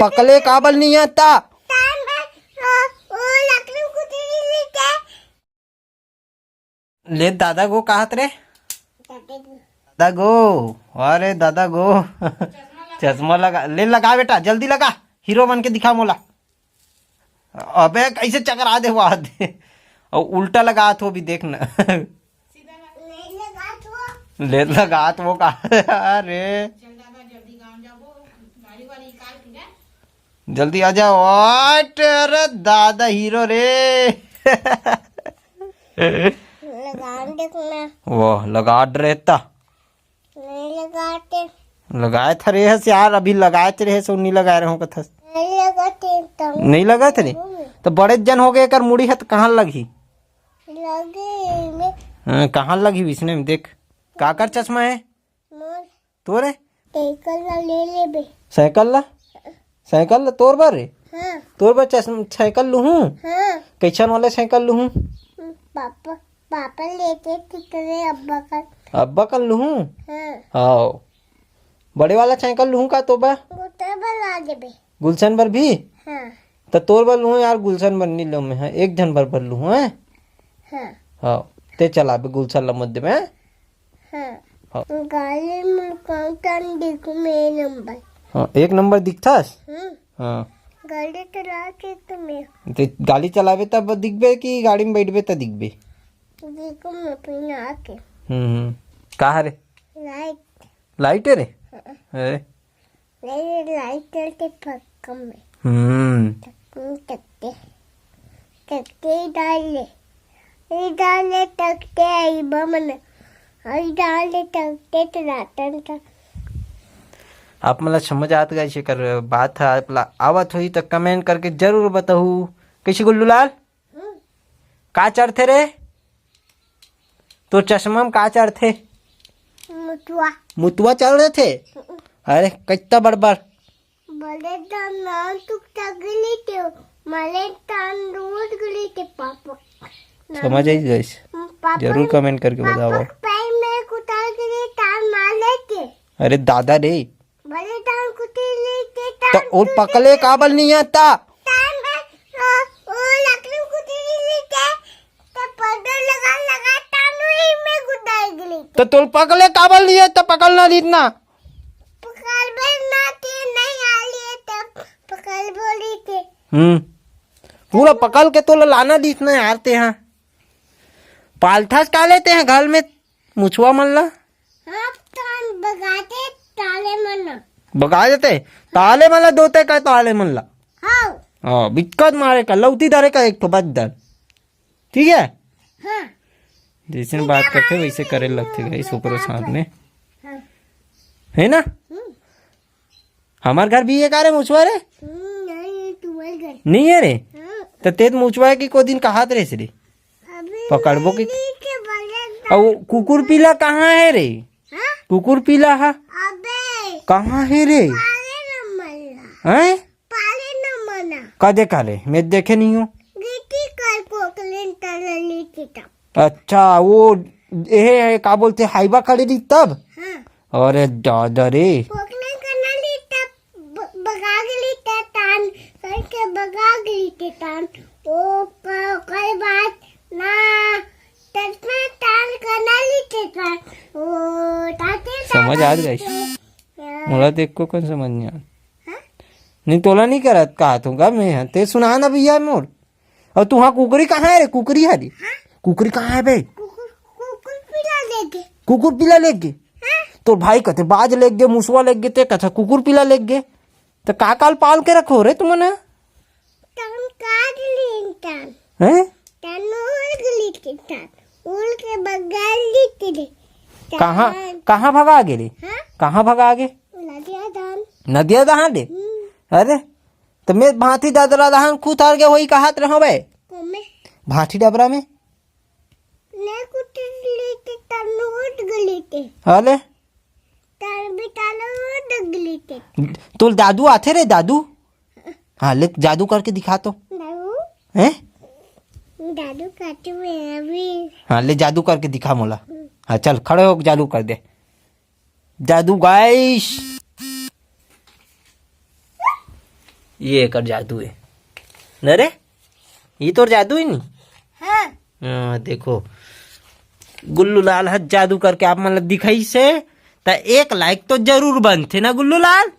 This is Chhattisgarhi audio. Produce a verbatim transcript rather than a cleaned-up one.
पकले काबर नहीं आता? ले दादा गो, कहत रे। दादा गो, अरे दादा गो। चश्मा लगा ले, लगा बेटा, जल्दी लगा। हीरो बन के दिखा मोला। अबे, कैसे चकरा दे हुआ दे। और उल्टा लगा तो भी देख ना। ले लगा तो वो का। अरे, जल्दी आ जाओ। ओट, अरे दादा, हीरो रे। लगान देखना। वो लगा रहता। नहीं लगाते। लगाए था रे हस यार, अभी लगाए थे रे हस, नहीं लगाए रहूं कथस। नहीं लगाते तब। नहीं लगाए थे रे? तो बड़े जन हो गए, कर मुड़ी है तो कहाँ लगी? लगे में। हाँ, कहाँ लगी इसने में देख। काकर चश्मा है? मोर। तोरे? साइकिल ला ले लेबे। साइकिल ला? साइकिल ला तोर बर रे? हाँ। तोर बर चश्म-, साइकिल लूहूँ? हाँ। कैसन वाले साइकिल लूहूँ? पापा, पापा लेते थे तेरे अब्बा का। अब्बा का लूहूँ? हाँ। हाँ। बड़े वाला साइकिल लूहूँ का तो बा? गुलशन बर ला देबे। गुलशन बर भी? हाँ। त तोर बर लूहूँ यार, गुलशन बर नी लूहूँ मैं, हाँ, एक झन बर बर लूहूँ, हाँ? हाँ। हाँ, ते चलाबे गुलशन ला मत देबे, हाँ? हाँ। हाँ। गाड़ी में कौन कौन दिखूँ मैं नंबर? हाँ, एक नंबर दिखथस? हम्म। हाँ। गाड़ी चला के तो मैं ते गाड़ी चलाबे तब दिखबे कि गाड़ी में बैठबे तब दिखबे? देखो मैं अपने आके। हम्म, हम्म। का हरे? लाइट। लाइट है रे? हाँ। अरे। नहीं, लाइट चलते पक्का में। हम्म। टकते, टकते, टकते डाल ले। ये डाल ले टकते आई बमन। आई डाल ले टकते तो रातन तक। आप मन ला समझ आत गाइस, एकर बात ह आप ला आवत होही त कमेंट करके जरूर बताहू। कैसे गुल्लू लाल? हम्म। का चढ़थे रे? तो चश्मा में का चढ़थे? मुतुआ। मुतुआ चढ़ रहे थे? हम्म। अरे, कितना बड़ बड़। बड़े दान नान तुक तगली थे, मले तान दूध गली थे पापा। समझ आई गाइस? पापा, जरूर कमेंट करके पापा बताओ। पैर में कुतार गली तान मार लेते। अरे दादा रे। बड़े दान कुटी लेते तो तान और टूटे पकले थे। काबल नहीं आता? तान में, ओ, ओ लकड़ी कुटी लेते, तो पाउडर लगा, लगा तान वही में गुदाई गली थे। तो तोल पकले काबल नहीं है, तो पकड़ना जीतना। पकड़ बे ना थे, नहीं आ लिए तब पकड़ बोली थे। हम्म। पूरा पकड़ के तोला लाना दीस ना यार, ते हाँ। पालथस का लेते हैं घर में मुछुआ मन ला? हाँ, तान बगाते ताले मन। बगा देते? ताले मन ला दोते का ताले मन ला? हाँ। हाँ, बिक्कत मारे का, लौती डारे का एक ठो बद्दल। ठीक है? हाँ। जैसे बात करते वैसे करे लगते गाइस, ओकरो साथ में। हाँ। है ना? हम्म। हमार घर भी ये का रे मुछुआ रे? हम्म, नहीं, तुम्हारे घर। नहीं है रे? हाँ। तो तेज मुछुआ है कि को दिन कहात रहे रे? अभी पकड़बो की। नहीं के बगल और वो कुकुर पीला कहाँ है रे? हाँ? कुकुर पीला हा? अबे। कहाँ है रे? पाले न मल्ला। हैं? पाले न मना। कदे करे? मैं देखे नहीं हूँ। गिट्टी कर कोकलेन तरली किताब। अच्छा, वो ये है, का बोलते, हाइबा खड़े रही तब? हाँ। अरे दादा रे। कोकलेन करना ली तब ब-, बगा गली ते तान, करके बगा गली ते तान। ओ क-, कई बात ना, तब में तान करना ली ते तान। ओ ताते तान समझ आ गई। हाँ। मोला देख को कौन समझ नहीं आ। हाँ? नहीं, तोला नहीं करत, कहा तू गा मैं, ते सुना ना भैया मोर। और तू हाँ कुकरी कहाँ है रे? कुकरी है रे? हाँ? कुकरी कहाँ है बे? कुकुर, कुकुर पीला लेके। कुकुर पीला लेके? हाँ? तोर भाई कहते बाज लेके, मुसवा लेके, ते कहते कुकुर पीला लेके। तो का काल पाल के रखो रे तुमने? तन काट लीन तन। हैं? तन उड़ गली के तन। उड़ के बगाल ली तेरे। कहाँ, तन। कहाँ भगा गे रे? हाँ? कहाँ भगा गे? नदिया धान। नदिया धान रे? हम्म। अरे, तो मैं भांठी डबरा दहान खुद हार के होई कहत रहो बे। कोमे? भांठी डबरा में? ने कुटली के तन उठ गली के। हाले? तन भी तन उठ गली के। तोल जादू आथे रे, जादू? हाँ, ले जादू करके दिखा तो। जादू? हैं? जादू करते हुए अभी। हाँ, ले जादू करके दिखा मोला। हम्म। हाँ, चल, खड़े हो, जादू कर दे। जादू गाइस। ये एकर जादू है न रे, ये तोर जादू है नी। हाँ। हाँ, देखो, गुल्लू लाल ह जादू करके आप मन ला दिखाइस हे, त एक लाइक तो जरूर बनथे ना गुल्लू लाल।